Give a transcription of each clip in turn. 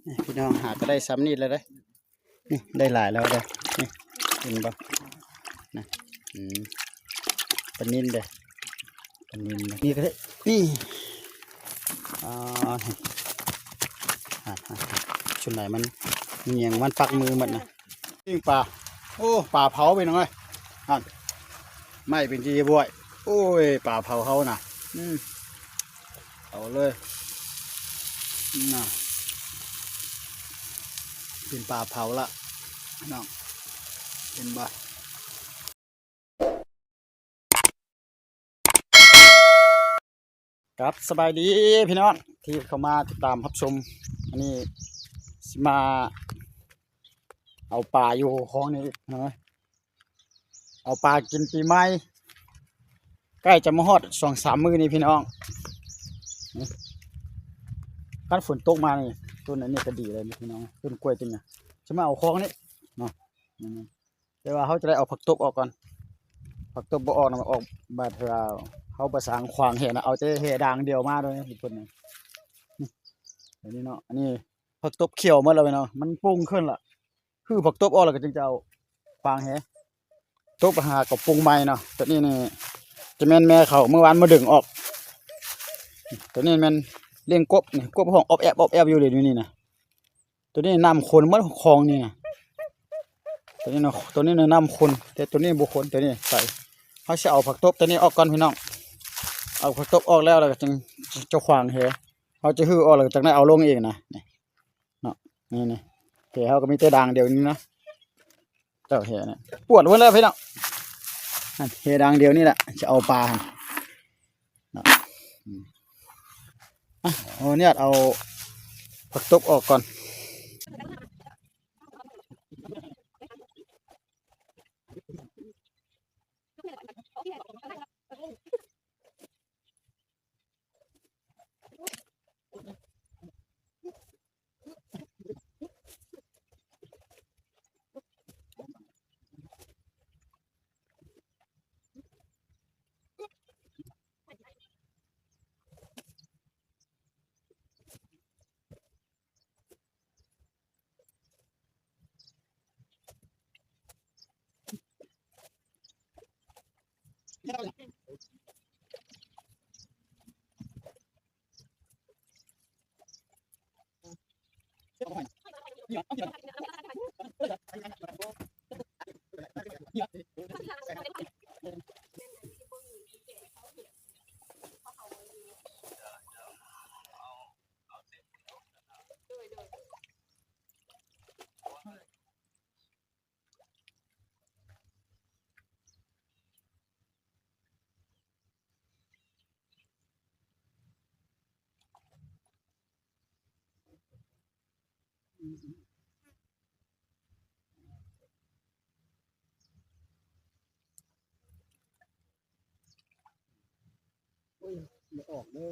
ນີ້ພີ່ນ້ອງ ຫາກໍໄດ້ຊ່ຳນີ້ແລ້ວເດ້. ນີ້ໄດ້ຫຼາຍແລ້ວເດ້ ນີ້ເຫັນບໍ່ນະ. ອືມ ປານິນເດ້ ປານິນເດ້ ນີ້ກໍໄດ້ ນີ້ ອ່າ ນີ້ ອ່າ ອ່າ ອ່າ ສ່ວນຫຼາຍມັນ ມັນຫຍັງ ມັນປັກມືໝົດນະ. ປີ້ງປາ ໂອ້ ປາເຜົາພີ່ນ້ອງເອີຍ ຫັ້ນ ໄມ້ເປັນຈີບວຍ. ໂອ້ຍ ປາເຜົາເຮົານະ ອືມ ເອົາເລີຍນະ ເປັນປາເຜົາລະພີ່ນ້ອງ ເຫັນບໍ່. ຄັບ ສະບາຍດີພີ່ນ້ອງທີ່ເຂົ້າມາຕິດຕາມຮັບຊົມ. ອັນນີ້ຊິມາເອົາປາຢູ່ຄອງນີ້ອີກເນາະ ເອົາປາກິນປີໃໝ່ ໃກ້ຈະມາຮອດສອງສາມມື້ນີ້ພີ່ນ້ອງ. ຄັນຝົນຕົກມານີ້ ຕົ້ນອັນນີ້ກໍດີເລີຍພີ່ນ້ອງ ຕົ້ນກ້ວຍຕົ້ນຫຍັງ ຊິມາເອົາຄອງນີ້ເນາະ. ແຕ່ວ່າເຮົາຈະໄດ້ເອົາຜັກຕົບອອກກ່ອນ ຜັກຕົບບໍ່ອອກນະ ມັນອອກບາດເທື່ອ ເຮົາປະສານຂວາງແຫນະ ເອົາແຕ່ແຫດາງດຽວມາໂດຍເພິ່ນນະ. ອັນນີ້ເນາະ ອັນນີ້ຜັກຕົບຂຽວໝົດແລ້ວເນາະ ມັນປຸງຂຶ້ນລະ ຄືຜັກຕົບອອກແລ້ວກໍຈຶ່ງຈະເອົາຂວາງແຫ ຕົບຫາກໍປຸງໃໝ່ເນາະ. ໂຕນີ້ນີ້ຈະແມ່ນແມ່ເຂົາ ມື້ວານມາດຶງອອກ. ໂຕນີ້ແມ່ນລ້ຽງກົບນີ້ ກົບຮ້ອງອອບແອບອອບແອບຢູ່ເດ ຢູ່ນີ້ນະ. ໂຕນີ້ນ້ຳຂຸ່ນໝົດ ຄອງນີ້ນະ ໂຕນີ້ນະ ໂຕນີ້ນະນ້ຳຂຸ່ນ ແຕ່ໂຕນີ້ບໍ່ຂຸ່ນ ໂຕນີ້ໃສ. ເຮົາຊິເອົາຜັກຕົບໂຕນີ້ອອກກ່ອນພີ່ນ້ອງ ເອົາຜັກຕົບອອກແລ້ວ ແລ້ວກໍຈຶ່ງຈະຂວາງແຫ ເຮົາຈະຮື້ອອກ ແລ້ວກໍຈັ່ງໄດ້ເອົາລົງອີກນະ ນີ້ເນາະ. ນີ້ ນີ້ ແຫເຮົາກໍມີແຕ່ດາງດຽວນີ້ນະ ເຈົ້າແຫນະ ປວດເບິດແລ້ວພີ່ນ້ອງ ຫັ້ນ ແຫດາງດຽວນີ້ແຫຼະ ຈະເອົາປາຫັ້ນ ເນາະ. ອືມ ອ່ະ ເອົາ ເອົາຜັກຕົບອອກກ່ອນ.ໂອ້ຍ ບໍ່ອອກເດີ.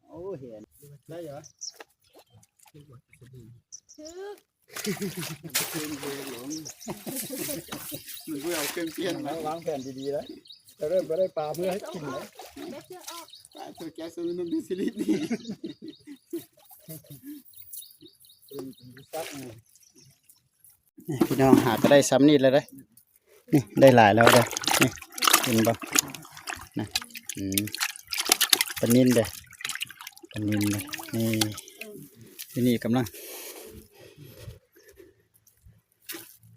ໂອ້ ເຫັນ ໄດ້ເຫຣອ? ຖືກ ມັນບໍ່ເອົາເຄື່ອງປ່ຽນມາ ວາງແຜນດີໆ ແລ້ວ ຈະໄດ້ບໍ່ໄດ້ປາເມືອໃຫ້ກິນເລີຍ. ປາໂຕແກ້ວ ສະໜຸ່ມ ດີຊິລິດນີ້ ພີ່ນ້ອງ ຫາກໍໄດ້ຊ່ຳນີ້ແລ້ວເດ້. ນີ້ໄດ້ຫຼາຍແລ້ວເດ້ ນີ້ເຫັນບໍ່ນະ. ອືມ ປານິນເດ້ ປານິນເດ້ ນີ້ ທີ່ນີ້ກຳລັງ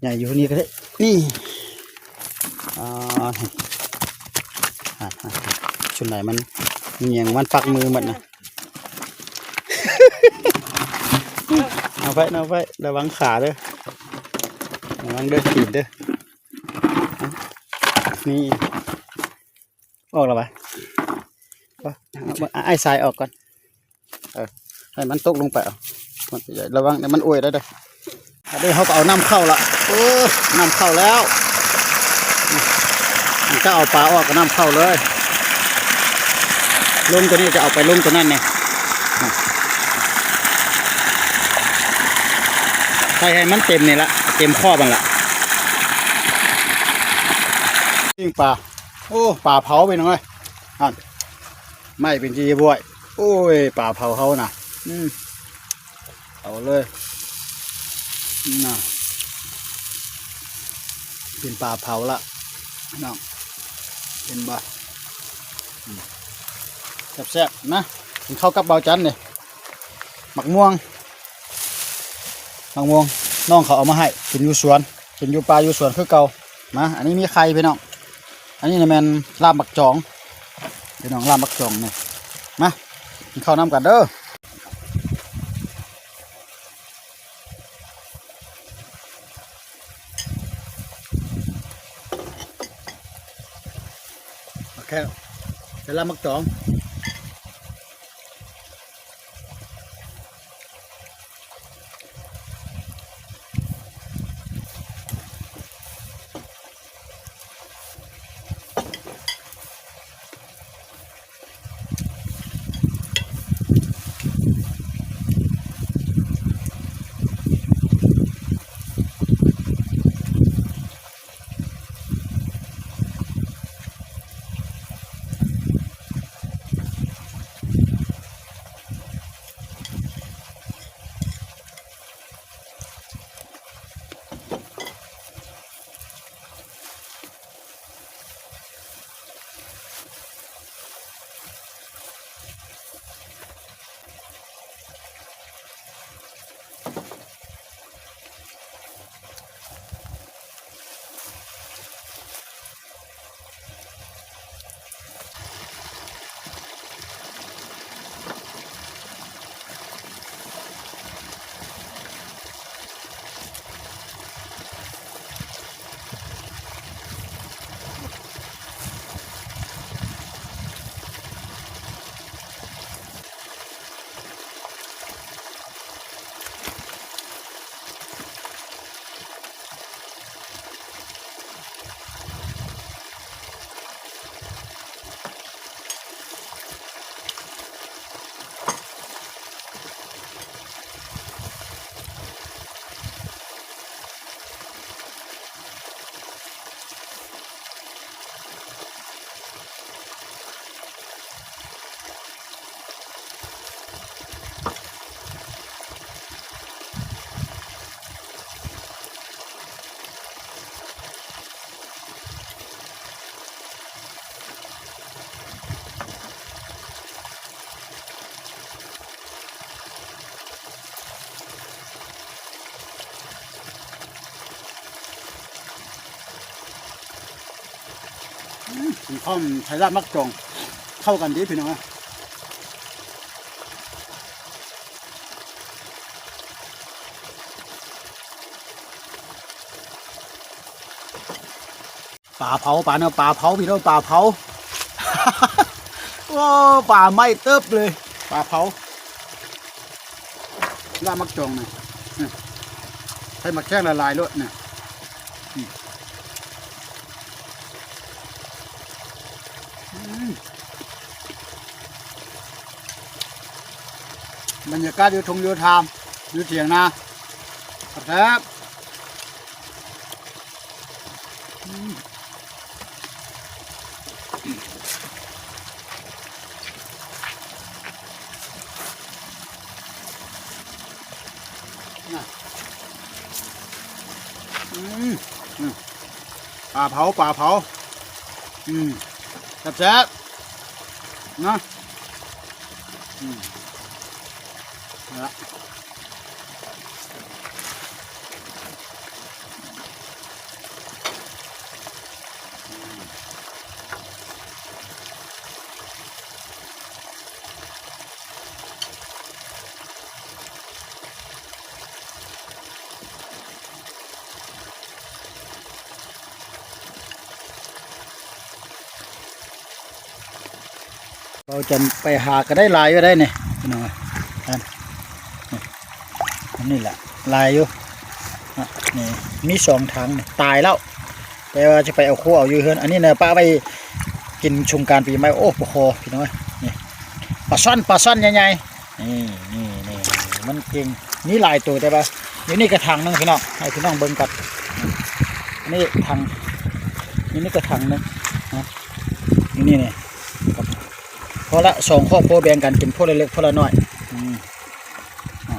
ໃຫຍ່ຢູ່ນີ້ກໍໄດ້ ນີ້ ອ່າ ນີ້ ອ່າ ອ່າ ສ່ວນຫຼາຍມັນ ມັນຫຍັງ ມັນປັກມືໝົດນະ. ເອົາໄວ້ ເອົາໄວ້ ລະວັງຂາເດີ ລະວັງເດີ ຕີນເດີ. ນີ້ ອອກແລ້ວຫວາ? ເອົາ ເອົາ ເອົາອ້າຍສາຍອອກກ່ອນ ເອີ ໃຫ້ມັນຕົກລົງໄປເອົາ ມັນຈະໃຫຍ່ ລະວັງ ມັນອວຍໄດ້ເດີ. ອັນນີ້ເຮົາກໍເອົານ້ຳເຂົ້າລະ ເອີ ນ້ຳເຂົ້າແລ້ວ ຈະເອົາປາອອກກໍນ້ຳເຂົ້າເລີຍ ລົງຕົວນີ້ຈະເອົາໄປລົງຕົວນັ້ນນີ້ ໃສ່ໃຫ້ມັນເຕັມນີ້ລະ ເຕັມຂອບຫັ້ນລະ. ປີ້ງປາ ໂອ້ ປາເຜົາພີ່ນ້ອງເອີຍ ຫັ້ນ ໄມ້ເປັນຈີບວຍ. ໂອ້ຍ ປາເຜົາເຮົານະ ອືມ ເອົາເລີຍນະ ເປັນປາເຜົາລະ ພີ່ນ້ອງ ເຫັນບໍ່? ອືມ ແຊບໆ ນະ ກິນເຂົ້າກັບເບົາຈັນນີ້ ໝາກມ່ວງ ໝາກມ່ວງ ນ້ອງເຂົາເອົາມາໃຫ້ ເປັນຢູ່ສວນ ເປັນຢູ່ປ່າຢູ່ສວນຄືເກົ່າ. ມາ ອັນນີ້ມີໄຂ່ພີ່ນ້ອງ ອັນນີ້ນະແມ່ນລາບໝາກຈອງ ພີ່ນ້ອງ ລາບໝາກຈອງນີ້. ມາ ກິນເຂົ້ານຳກັນເດີ. ໂອເຄ ໃສ່ລາບໝາກຈອງ. ອືມ ກິນພ້ອມໃສ່ລາບໝາກຈອງ ເຂົ້າກັນດີພີ່ນ້ອງເອີຍ. ປາເຜົາ ປາເນາະ ປາເຜົາພີ່ນ້ອງ ປາເຜົາ. ໂອ້ ປາໄໝ້ເຕີບເລີຍ ປາເຜົາ ລາບໝາກຈອງນີ້ ໃສ່ໝາກແຂ້ງຫຼາຍໆໂລດນີ້. ອືມ ອືມ ບັນຍາກາດຢູ່ທົ່ງຢູ່ທາມ ຢູ່ຖຽງນາ ແຊບ. ອືມ ນະ ອືມ ອືມ ປາເຜົາ ປາເຜົາ ອືມ ແຊບໆ ນະ ອືມ ເອົາລະ. ເຮົາຈະໄປຫາກໍໄດ້ຫຼາຍຢູ່ໄດ໋ນີ້ ພີ່ນ້ອງເອີຍ ຫັ້ນ ນີ້ ອັນນີ້ແຫຼະ ຫຼາຍຢູ່ ນີ້ ມີສອງຖັງ ຕາຍແລ້ວ ແຕ່ວ່າຈະໄປເອົາຄົວເອົາຢູ່ເຮືອນ ອັນນີ້ນະ ປະໄວ້ກິນສົງການປີໃໝ່ ໂອ້ ບໍ່ພໍ ພີ່ນ້ອງເອີຍ ນີ້ ປາຊ່ອນ ປາຊ່ອນໃຫຍ່ໆ ນີ້ ນີ້ ນີ້ ມັນເກັ່ງ ມີຫຼາຍໂຕ ແຕ່ວ່າຢູ່ນີ້ກະຖັງໜຶ່ງ ພີ່ນ້ອງ ໃຫ້ພີ່ນ້ອງເບິ່ງກັນ ອັນນີ້ຖັງ ຢູ່ນີ້ກະຖັງໜຶ່ງນະ ຢູ່ນີ້ນີ້ ພໍລະ ສອງຄອບຄົວແບ່ງກັນກິນ ຜູ້ລະເລັກຜູ້ລະນ້ອຍ ອືມ ອ່າ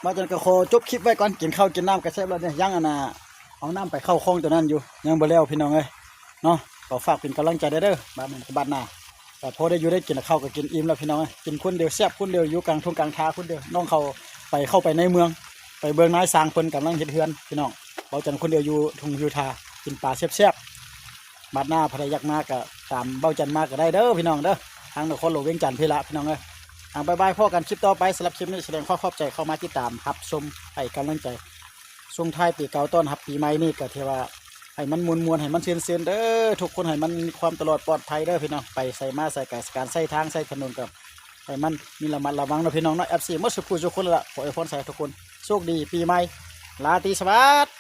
ວ່າຈັ່ງກໍຂໍຈົບຄລິບໄວ້ກ່ອນ ກິນເຂົ້າກິນນ້ຳກໍແຊບແລ້ວເດ້ ຍັງອັນນ່າ ເອົານ້ຳໄປເຂົ້າຄອງຕົວນັ້ນຢູ່ ຍັງບໍ່ແລ້ວພີ່ນ້ອງເອີຍເນາະ. ກໍຝາກເປັນກຳລັງໃຈເດີ ບາດນີ້ກໍບາດໜ້າ ກໍພໍໄດ້ຢູ່ໄດ້ກິນ ເຂົ້າກໍກິນອີ່ມແລ້ວພີ່ນ້ອງເອີຍ ກິນຄົນດຽວແຊບຄົນດຽວ ຢູ່ກາງທົ່ງກາງທາຄົນດຽວ ນ້ອງເຂົາໄປ ເຂົ້າໄປໃນເມືອງ ໄປເບິ່ງນາຍຊ່າງເພິ່ນກຳລັງເຮັດເຮືອນພີ່ນ້ອງ. ເວົ້າຈັ່ງຄົນດຽວຢູ່ທົ່ງຢູ່ທາ ກິນປາແຊບໆ. ບາດໜ້າໃຜຢາກມາກໍຕາມເວົ້າຈັນມາກໍໄດ້ເດີພີ່ນ້ອງເດີ ທາງນະຄອນຫຼວງວຽງຈັນພີ້ລະພີ່ນ້ອງເອີຍ. ອ່າ ບາຍບາຍ ພໍ້ກັນຄລິບຕໍ່ໄປ. ສຳລັບຄລິບນີ້ສະແດງຄວາມຂອບໃຈເຂົ້າມາຕິດຕາມຮັບຊົມໃຫ້ກຳລັງໃຈ ສົ່ງທ້າຍປີເກົ່າຕ້ອນຮັບປີໃໝ່ນີ້ ກໍຖືວ່າໃຫ້ມັນມ່ວນໆ ໃຫ້ມັນຊື່ນໆ ເດີທຸກຄົນ ໃຫ້ມັນມີຄວາມຕະຫຼອດປອດໄພເດີພີ່ນ້ອງ. ໄປໃສມາໃສກໍການໃຊ້ທາງໃຊ້ຖະໜົນກໍໃຫ້ມັນມີລະມັດລະວັງເນາະພີ່ນ້ອງເນາະ ເອັຟຊີ ໝົດສູ່ຜູ້ສູ່ຄົນລະ ຂໍອວຍພອນໃຫ້ທຸກຄົນໂຊກດີປີໃໝ່ ລາຕີສະຫວັດ.